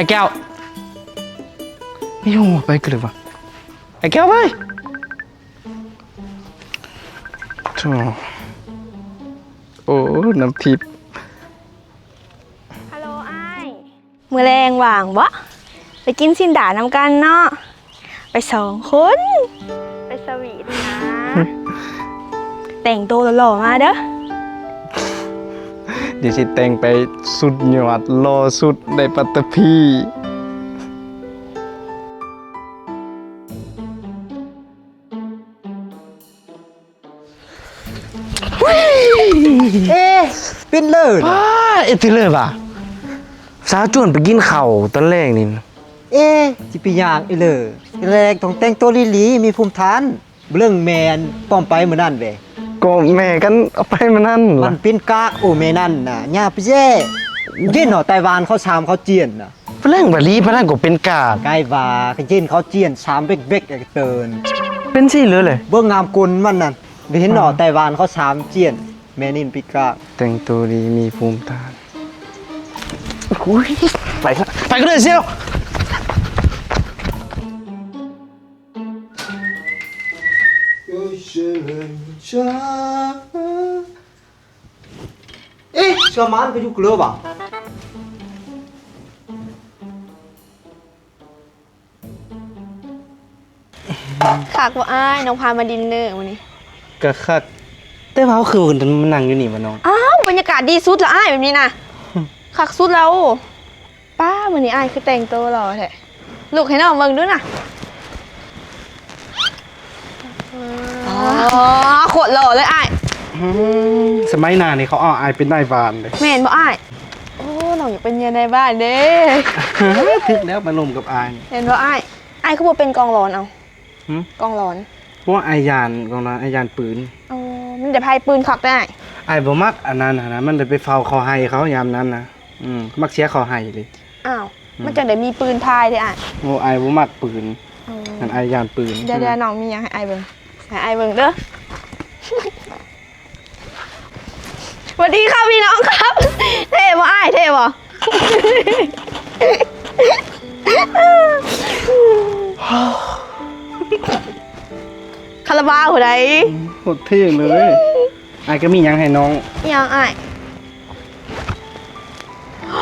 ອ້ແກ້ວ ໂຍ ໄປກະເລີຍວະ ໄອ້ແກ້ວເອີຍ ໂທ້ ໂອ້ ນ້ຳທິບ. ຮັລໂຫຼ ອ້າຍ ມື້ແລງວ່າງບໍ່? ໄປກິນຊີ້ນດານຳກັນເນາະ ໄປສອງຄົນ ໄປສະຫວີດນະ ແຕ່ງໂຕຫຼໍ່ໆມາເດີ ດຽວຊິແຕ່ງໄປສຸດຍອດ ຫຼໍ່ສຸດໃນປັດຕະພີ. ເອ ເປັນເລີ ປ້າ ເອ ເປັນເລີຫວາ ສາວຈວນໄປກິນເຂົ້າຕອນແລງນີ້ ເອ ຊິໄປຫຍັງອີ່ເລີ ແລງຕ້ອງແຕ່ງໂຕດີໆ ມີພູມຖານ ເບິ່ງແມ່ນປ້ອມໄປມື້ນັ້ນເວ ກໍແມ່ກັນເອົາໄປມື້ນັ້ນ ມັນເປັນກາກ ໂອ ແມ່ນັ້ນນະ ຢ່າໄປແຍ່ ເຫັນເນາະ ໄຕ້ຫວັນເຂົາສາມເຂົາຈຽນນະ ຝຣັ່ງບາລີປານນັ້ນກໍເປັນກາກ ໄກວ່າ ກະເຫັນເຂົາຈຽນສາມເບັກໆ ກະເຕີນ ເປັນຊີ້ເລີຍ ເບິ່ງງາມກົນມັນນັ້ນ ໄດ້ເຫັນເນາະ ອ່າ ໄຕ້ຫວັນເຂົາສາມຈຽນ ແມ່ນີ້ເປັນກາກ ແຕ່ງໂຕດີມີພູມຖານ ອຸ້ຍ ໄປ ໄປກັນເລີຍສ່ຽວ. ເອ ສະມານໄປຢູ່ກະເລີຫວາ ຄັກບໍ່ອ້າຍ ນ້ອງພາມາດິນເນີມື້ນີ້? ກະຄັກ ແຕ່ວ່າເຮົາຄືມານັ່ງຢູ່ນີ້ຫວານ້ອງ? ອ້າວ ບັນຍາກາດດີສຸດລະອ້າຍ ແບບນີ້ນະ ຄັກສຸດແລ້ວ. ປ້າ ມື້ນີ້ອ້າຍຄືແຕ່ງໂຕຫຼໍ່ແທ້ ລຸກໃຫ້ນ້ອງເບິ່ງດູນະ. ອໍ ໂຄດຫຼໍ່ເລີຍອ້າຍ. ອືມ ສະໄໝໜ້ານີ້ເຂົາເອົາອ້າຍເປັນນາຍບ້ານເດ້. ແມ່ນບໍ່ອ້າຍ? ໂອ້ ນ້ອງຢາກເປັນເມຍນາຍບ້ານເດ້. ຖືກແລ້ວ ມາລົມກັບອ້າຍ. ແມ່ນບໍ່ອ້າຍ? ອ້າຍຄືບໍ່ເປັນກອງຫຼອນເອົາ? ຫື? ກອງຫຼອນ. ບໍ່ ອ້າຍຢ້ານກອງຫຼອນ ອ້າຍຢ້ານປືນ. ອໍ ມັນໄດ້ພາຍປືນຄັກເດ້ອ້າຍ. ອ້າຍບໍ່ມັກອັນນັ້ນຫັ້ນນະ ມັນໄດ້ໄປເຝົ້າເຂົ້າໄຮ່ເຂົາຍາມນັ້ນນະ. ອືມ ມັກເສຍເຂົ້າໄຮ່ເລີຍ. ອ້າວ ອືມ ມັນຈັ່ງໄດ້ມີປືນພາຍເດ້ອ້າຍ. ໂອ້ ອ້າຍບໍ່ມັກປືນ. ອໍ ຫັ້ນອ້າຍຢ້ານປືນ. ດຽວໆ ນ້ອງມີຫຍັງໃຫ້ອ້າຍເບິ່ງ ໃຫ້ອ້າຍເບິ່ງເດີ. ສະຫວັດດີຄັບພີ່ນ້ອງຄັບ. ເທ່ບໍ່ອ້າຍ ເທ່ບໍ່? ຄາລາບາວຜູ້ໃດ? ໂຄດເທ່ເລີຍ. ອ້າຍກໍມີຫຍັງໃຫ້ນ້ອງ. ຫຍັງອ້າຍ?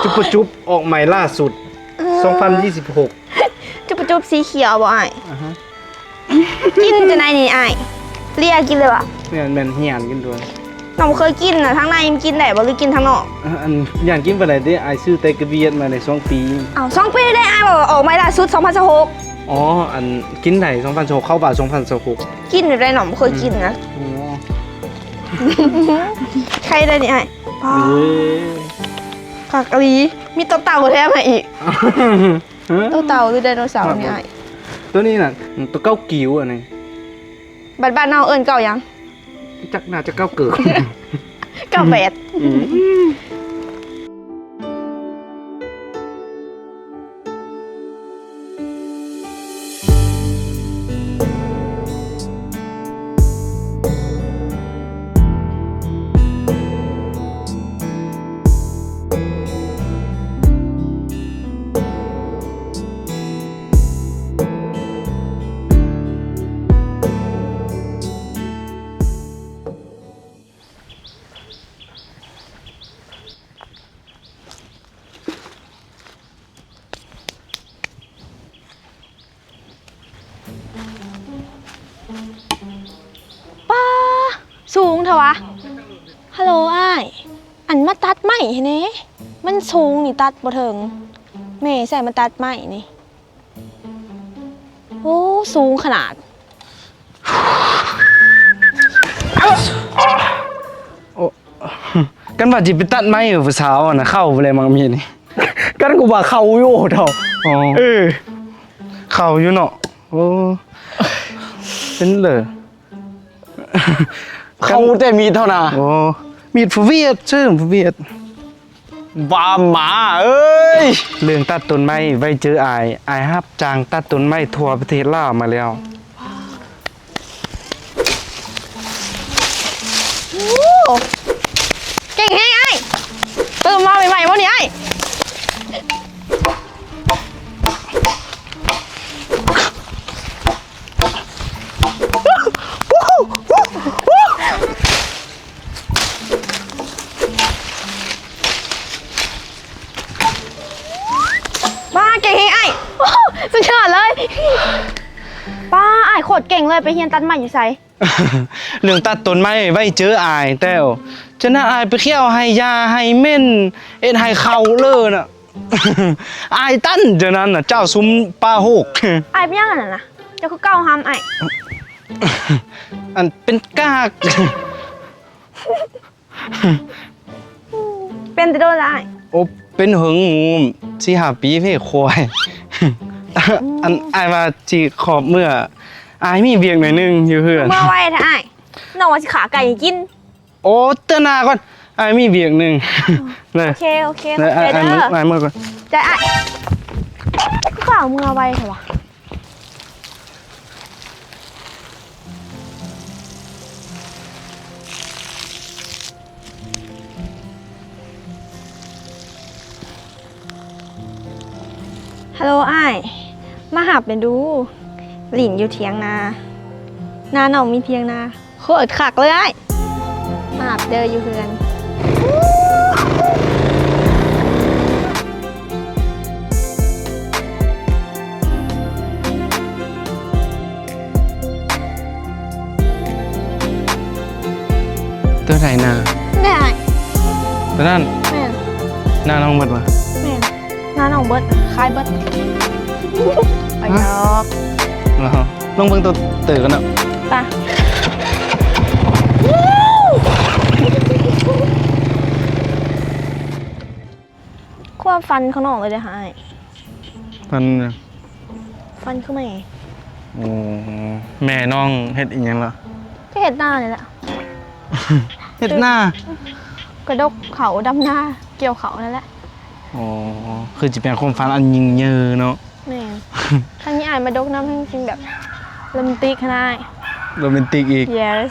ຈຸບປະຈຸບອອກໃໝ່ລ່າສຸດ ເອີ ສອງພັນຊາວຫົກ. ຈຸບປະຈຸບສີຂຽວບໍ່ອ້າຍ? ອາຮະ. ກິນຈັ່ງໃດນີ້ອ້າຍ? ເລຍກິນເລີຍຫວາ? ແມ່ນໆ ເລຍກິນດ້ວຍ. ນ້ອງບໍ່ເຄີຍກິນນະ ທາງໃນມັນກິນໄດ້ບໍ່ ຫຼືກິນທາງນອກ? ເອີ ອັນ ຢ້ານກິນບໍ່ໄດ້ເດ້ ອ້າຍຊື້ແຕ່ກະຫວຽດມາໄດ້ສອງປີ. ເອົ້າ ສອງປີໄດ້ອ້າຍ ອອກໃໝ່ລ່າສຸດ ສອງພັນຊາວຫົກ. ອໍ ອັນ ກິນໄດ້ ສອງພັນຊາວຫົກ ເຂົ້າບາດ ສອງພັນຊາວຫົກ. ກິນແບບໃດນ້ອງບໍ່ເຄີຍກິນນະ. ອືມ ໂອ້ ໄຄໄດ້ນີ້ອ້າຍ. ເອີ ຄັກອີ່ຫຼີ ມີໂຕເຕົ່າແຖມໃຫ້ອີກ. ຮະ? ໂຕເຕົ່າ ຫຼືໄດໂນເສົານີ້ອ້າຍ? ໂຕນີ້ນະ ໂຕເຕົ່າກິ້ວອັນນີ້. ບາດບ້ານເຮົາເອີ້ນເຕົ່າຫຍັງ? ຈັກ ໜ້າຈະເຕົ່າເກີບ ເຕົ່າແປດ. ອືມ. ປ້າ ສູງແທ້ຫວາ. ຮັລໂຫຼອ້າຍ ອັນ ມາຕັດໄມ້ໃຫ້ແດ່ ມັນສູງນີ້ຕັດບໍ່ເຖິງ. ແມ່ໃຊ້ມາຕັດໄມ້ນີ້. ໂອ້ ສູງຂະໜາດ. ໂອ້ ກັນວ່າຊິໄປຕັດໄມ້ເອີ ຜູ້ສາວນະ ເຂົ້າບໍ່ໄດ້ມັກມີນີ້. ກັນກໍວ່າເຂົ້າຢູ່ເນາະ. ອໍ ເອີ ເຂົ້າຢູ່ເນາະ. ໂອ້ ເປັນເລີ ເຂົ້າແຕ່ມີດເທົ່ານະ. ໂອ້ ມີດຜູ້ຫວຽດ ເຊີງຜູ້ຫວຽດ. ບ້າໝາເອີຍ ເລື່ອງຕັດຕົ້ນໄມ້ໄວ້ເຈີອ້າຍ. ອ້າຍຮັບຈ້າງຕັດຕົ້ນໄມ້ທົ່ວປະເທດລາວມາແລ້ວ. ໂອ້ ເກັ່ງແຮງອ້າຍ. ຕື່ມມາໃໝ່ໆບໍ່ນີ້ອ້າຍ? ສຸດຍອດເລີຍ. ປ້າ ອ້າຍໂຄດເກັ່ງເລີຍ, ໄປຮຽນຕັດໄມ້ຢູ່ໃສ? ເລື່ອງຕັດຕົ້ນໄມ້ໄວ້ເຈີອ້າຍແຕ້ວ. ຈະນະ ອ້າຍໄປເຂົ້າໄຮ່ຫຍ້າໄຮ່ເໝັນ ເຮັດໄຮ່ເຂົ້າເລີນະ. ອ້າຍຕັນເຈົ້ານັ້ນນະ ເຈົ້າຊຸມປາໂຫກ. ອ້າຍເປັນຫຍັງຫັ້ນນະ? ເຈົ້າຄືກ້າວຫ້າມອ້າຍ. ອັນເປັນກາກ. ເປັນແຕ່ດົນລະອ້າຍ? ໂອ ເປັນເຫິງ ສີ່ຫ້າປີເພ ຄວາຍ. ອືມ ອັນ ອ້າຍວ່າຊິຂອບເມືອ ອ້າຍມີວຽກໜ້ອຍໜຶ່ງຢູ່ເຮືອນ. ເມືອໄວແທ້ອ້າຍ, ນ້ອງວ່າຊິຂ້າໄກ່ໃຫ້ກິນ. ໂອ ເທື່ອໜ້າກ່ອນ, ອ້າຍມີວຽກໜຶ່ງ. ເລີຍ ໂອເຄ ໂອເລີຍ ໂອເຄ ອ້າຍ ເດີ ອ້າຍເມືອກ່ອນ. ໃຈອ້າຍ. ຄືຂ້າວເມືອໄວແທ້ວະ? ຮັລໂຫຼອ້າຍ, ມາຮັບແດ່ດູ. ຫຼິ້ນຢູ່ຖຽງນາ, ນານ້ອງມີຖຽງນາ. ໂຄດຄັກເລີຍອ້າຍ, ມາຮັບເດີຢູ່ເຮືອນ. ຕົວໃດນາ? ແມ່ນ. ຕົວນັ້ນ? ແມ່ນ. ນານ້ອງເບິດວະ? ແມ່ນ. ນານ້ອງເບິດ, ຂາຍເບິດ. ໄປດອກ. ລອງເບິ່ງໂຕເຕີກັນເນາະ. ໄປ. ຄວາມຝັນຂອງນ້ອງເລີຍເດ້ຫາອ້າຍ. ຝັນຫຍັງ? ຝັນຄືແມ່. ໂອ້ ແມ່ນ້ອງເຮັດອີ່ຫຍັງລະ? ກໍເຮັດນານີ້ແຫຼະ. ເຮັດນາ? ກະດົກເຂົ້າ ດຳນາ ກ່ຽວເຂົ້ານັ້ນແຫຼະ. ໂອ້ ຄືຊິເປັນຄວາມຝັນອັນຍິ່ງໃຫຍ່ເນາະ. ແມ່ນ. ຄັນມີອ້າຍມາດົກນຳ ແຮ່ງຊິແບບໂຣແມນຕິກຫັ້ນນະອ້າຍ. ໂຣແມນຕິກອີກ? Yes.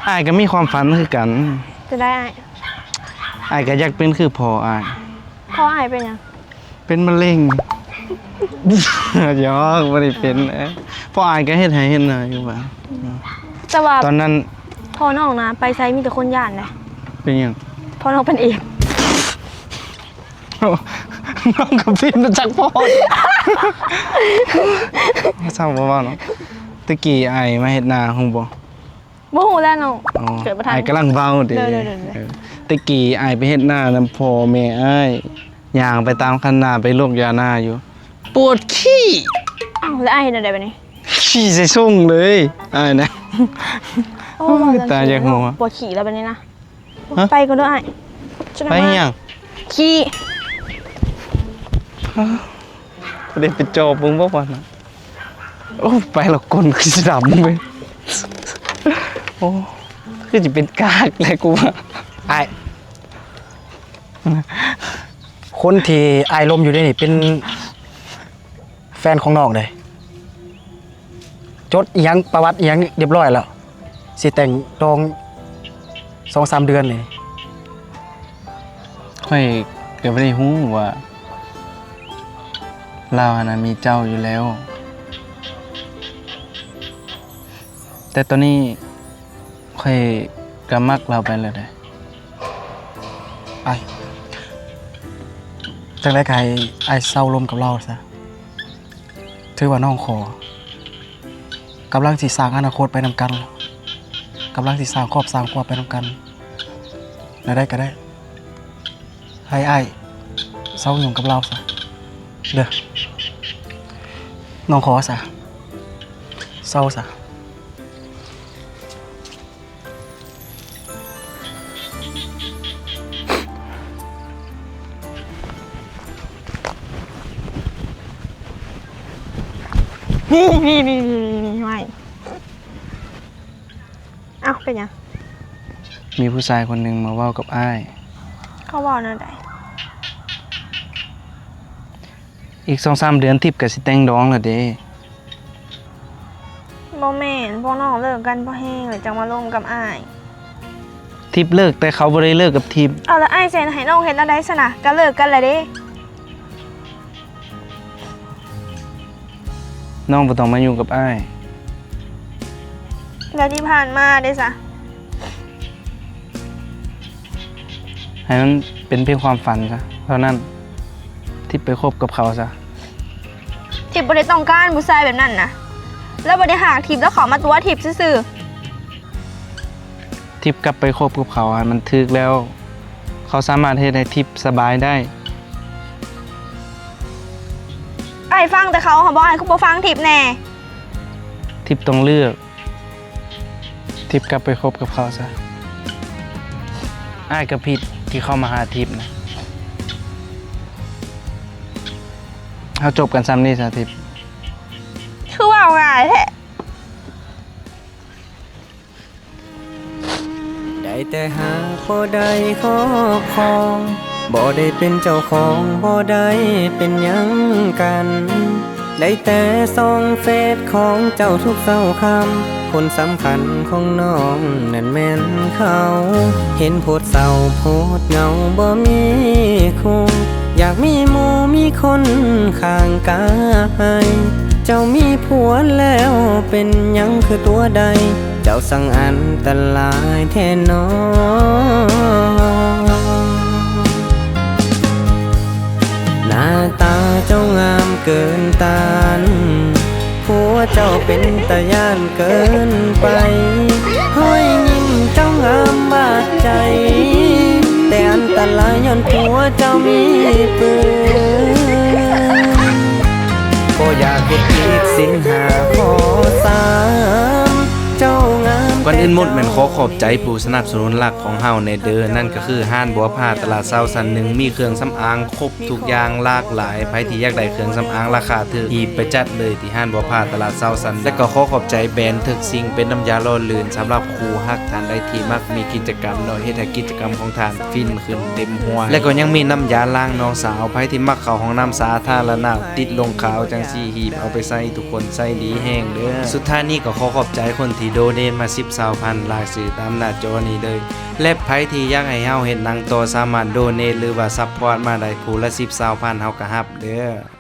ອ້າຍກໍມີຄວາມຝັນຄືກັນ. ຈະໄດ້ອ້າຍ? ອ້າຍກໍຢາກເປັນຄືພໍ່ອ້າຍ. ພໍ່ອ້າຍເປັນຫຍັງ? ເປັນມະເຮັງ. ຫຍອກ ບໍ່ໄດ້ເປັນ. ເອີ ພໍ່ອ້າຍກໍເຮັດໄຮ່ເຮັດນາຢູ່ວ່າ. ແຕ່ວ່າຕອນນັ້ນພໍ່ນ້ອງນະ ໄປໃສມີແຕ່ຄົນຢ້ານເດ້. ເປັນຫຍັງ? ພໍ່ນ້ອງເປັນເອດ. ນ້ອງກໍເປັນມາຈາກພໍ່. ເຊົາບໍ່ເວົ້າເນາະ. ແຕ່ກີ້ອ້າຍມາເຮັດນາ ຮູ້ບໍ່? ບໍ່ຮູ້ແຫຼະນ້ອງ. ອໍ ເກີດບໍ່ທັນ. ອ້າຍກຳລັງເວົ້າເດ້. ເດີໆໆໆ. ເອີ ແຕ່ກີ້ອ້າຍໄປເຮັດນານຳພໍ່ແມ່ອ້າຍ, ຍ່າງໄປຕາມຄັນນາ ໄປໂລກຢານາຢູ່ ປວດຂີ້. ອ້າວ ແລ້ວອ້າຍເຮັດແນວໃດບາດນີ້? ຂີ້ໃສ່ຊົງເລີຍອ້າຍນະ. ໂອ້ ຕາຍຢາກຫົວ. ປວດຂີ້ແລ້ວບາດນີ້ນະ. ຮະ? ໄປກ່ອນເດີອ້າຍ. ໄປຫຍັງ? ຂີ້. ບໍ່ໄດ້ໄປຈອບເບິ່ງບໍ່ວ່ານະ. ໂອ້ ໄປແລ້ວກົ້ນຄືຊິດຳເວີຍ. ໂອ້ ຄືຊິເປັນກາກແຫຼະກູວ່າ. ອ້າຍ ຄົນທີ່ອ້າຍລົມຢູ່ເດນີ້ເປັນແຟນຂອງນ້ອງເດ້. ຈົດອີ່ຫຍັງ ປະຫວັດອີ່ຫຍັງຮຽບຮ້ອຍແລ້ວ. ຊິແຕ່ງດອງສອງສາມເດືອນນີ້. ຂ້ອຍກໍບໍ່ໄດ້ຮູ້ວ່າລາວຫັ້ນນະມີເຈົ້າຢູ່ແລ້ວ, ແຕ່ຕອນນີ້ຂ້ອຍກໍມັກລາວໄປແລ້ວເດ້. ອ້າຍ ຈັ່ງໃດກໍໃຫ້ອ້າຍເຊົາລົມກັບລາວຊະ. ຖືວ່ານ້ອງຂໍ ກຳລັງຊິສ້າງອະນາຄົດໄປນຳກັນ, ກຳລັງຊິສ້າງຄອບສ້າງຄົວໄປນຳກັນ. ແນວໃດກໍໄດ້ ໃຫ້ອ້າຍເຊົາຫຍຸ້ງກັບລາວຊະເດີ. ນ້ອງຂໍຊະ ເຊົາຊະ. ນີ້ໆໆໆ ຫ້ວຍ. ເອົ້າ ເປັນຫຍັງ? ມີຜູ້ຊາຍຄົນໜຶ່ງມາເວົ້າກັບອ້າຍ. ເຂົາເວົ້າແນວໃດ? ອີກສອງສາມເດືອນທິບກໍຊິແຕ່ງດອງແລ້ວເດ້. ບໍ່ແມ່ນ ພວກນ້ອງເລີກກັນພໍແຮງ ແລ້ວຈັ່ງມາລົມກັບອ້າຍ. ທິບເລີກ ແຕ່ເຂົາບໍ່ໄດ້ເລີກກັບທິບ. ເອົາ ແລ້ວອ້າຍຊິໃຫ້ນ້ອງເຮັດແນວໃດຊັ້ນນະ? ກໍເລີກກັນແລ້ວເດ້. ນ້ອງບໍ່ຕ້ອງມາຫຍຸ້ງກັບອ້າຍ. ແລ້ວທີ່ຜ່ານມາເດ້ຊະ? ໃຫ້ມັນເປັນພຽງຄວາມຝັນຊະເທົ່ານັ້ນ. ທິບໄປຄົບກັບເຂົາຊະ. ທິບບໍ່ໄດ້ຕ້ອງການຜູ້ຊາຍແບບນັ້ນນະ. ລາວບໍ່ໄດ້ຮັກທິບ, ລາວເຂົ້າມາຕົວະທິບຊື່ໆ. ທິບກັບໄປຄົບກັບເຂົາຫັ້ນມັນຖືກແລ້ວ. ເຂົາສາມາດເຮັດໃຫ້ທິບສະບາຍໄດ້. ອ້າຍຟັງແຕ່ເຂົາຫັ້ນບໍ່, ອ້າຍຄືບໍ່ຟັງທິບແດ່? ທິບຕ້ອງເລືອກ. ທິບກັບໄປຄົບກັບເຂົາຊະ. ອ້າຍກໍຜິດທີ່ເຂົ້າມາຫາທິບນະ. ເຮົາຈົບກັນຊ່ຳນີ້ຊະທິບ. ຄືເວົ້າງ່າຍແທ້. ໄດ້ແຕ່ຫາກບໍ່ໄດ້ຄອບຄອງ, ບໍ່ໄດ້ເປັນເຈົ້າຂອງ, ບໍ່ໄດ້ເປັນຫຍັງກັນ. ໄດ້ແຕ່ສ່ອງເຟສຂອງເຈົ້າທຸກເຊົ້າຄ່ຳ, ຄົນສຳຄັນຂອງນ້ອງນັ້ນແມ່ນເຂົາ. ເຫັນໂພດເສົ້າໂພດເຫງົາບໍ່ມີຄູ່, ຢາກມີໝູ່ມີຄົນຂ້າງກາຍ. ເຈົ້າມີຜົວແລ້ວເປັນຫຍັງຄືຕົວໄດ້? ເຈົ້າຊ່າງອັນຕະລາຍແທ້ໜໍ. ໜ້າຕາເຈົ້າງາມເກີນຕ້ານ, ຜົວເຈົ້າເປັນຕາຢ້ານເກີນໄປ. ຮອຍຍິ້ມເຈົ້າງາມບາດໃຈ, ແຕ່ອັນຕະລາຍຍ້ອນຜົວເຈົ້າມີປືນ. ບໍ່ຢາກເຮັດຜິດສິນຫ້າຂໍ້ສາມ, ເຈົ້າງາມ ກ່ອນອື່ນໝົດແມ່ນຂໍຂອບໃຈຜູ້ສະໜັບສະໜູນຫຼັກຂອງເຮົາແດ່ເດີ, ນັ້ນກໍຄືຮ້ານບົວຜາຕະຫຼາດເຊົ້າຊັ້ນໜຶ່ງ ມີເຄື່ອງສຳອາງຄົບທຸກຢ່າງຫຼາກຫຼາຍ. ໃຜທີ່ຢາກໄດ້ເຄື່ອງສຳອາງລາຄາຖືກ ຮີບໄປຈັດເລີຍທີ່ຮ້ານບົວຜາຕະຫຼາດເຊົ້າຊັ້ນໜຶ່ງ. ແລະກໍຂໍຂອບໃຈແບຣນເທີກຊິງ ເປັນນ້ຳຢາຫຼໍ່ລື່ນສຳລັບຄູ່ຮັກ, ທ່ານໃດທີ່ມັກມີກິດຈະກຳເນາະ ເຮັດໃຫ້ກິດຈະກຳຂອງທ່ານຟິນຂຶ້ນເຕັມຫົວ. ແລະກໍຍັງມີນ້ຳຢາລ້າງນ້ອງສາວ, ໃຜທີ່ມັກເຂົ້າຫ້ອງນ້ຳສາທາລະນະ ຕິດລົງຂາວຈັ່ງຊີ້ ຮີບເອົາໄປໃຊ້ທຸກຄົນ ໃຊ້ດີແຮງເດີ. ສຸດທ້າຍນີ້ກໍຂໍຂອບໃຈຄົນທີ່ໂດເນດມາສິບ ຊາວ ພັນ ລາຍຊື່ຕາມໜ້າຈໍນີ້ເດີ. ແລະໃຜທີ່ຢາກໃຫ້ເຮົາເຮັດຫຍັງຕໍ່ ສາມາດໂດເນດ ຫຼືວ່າຊັບພອດມາໄດ້ ຜູ້ລະສິບ ຊາວ ພັນ ເຮົາກໍຮັບເດີ.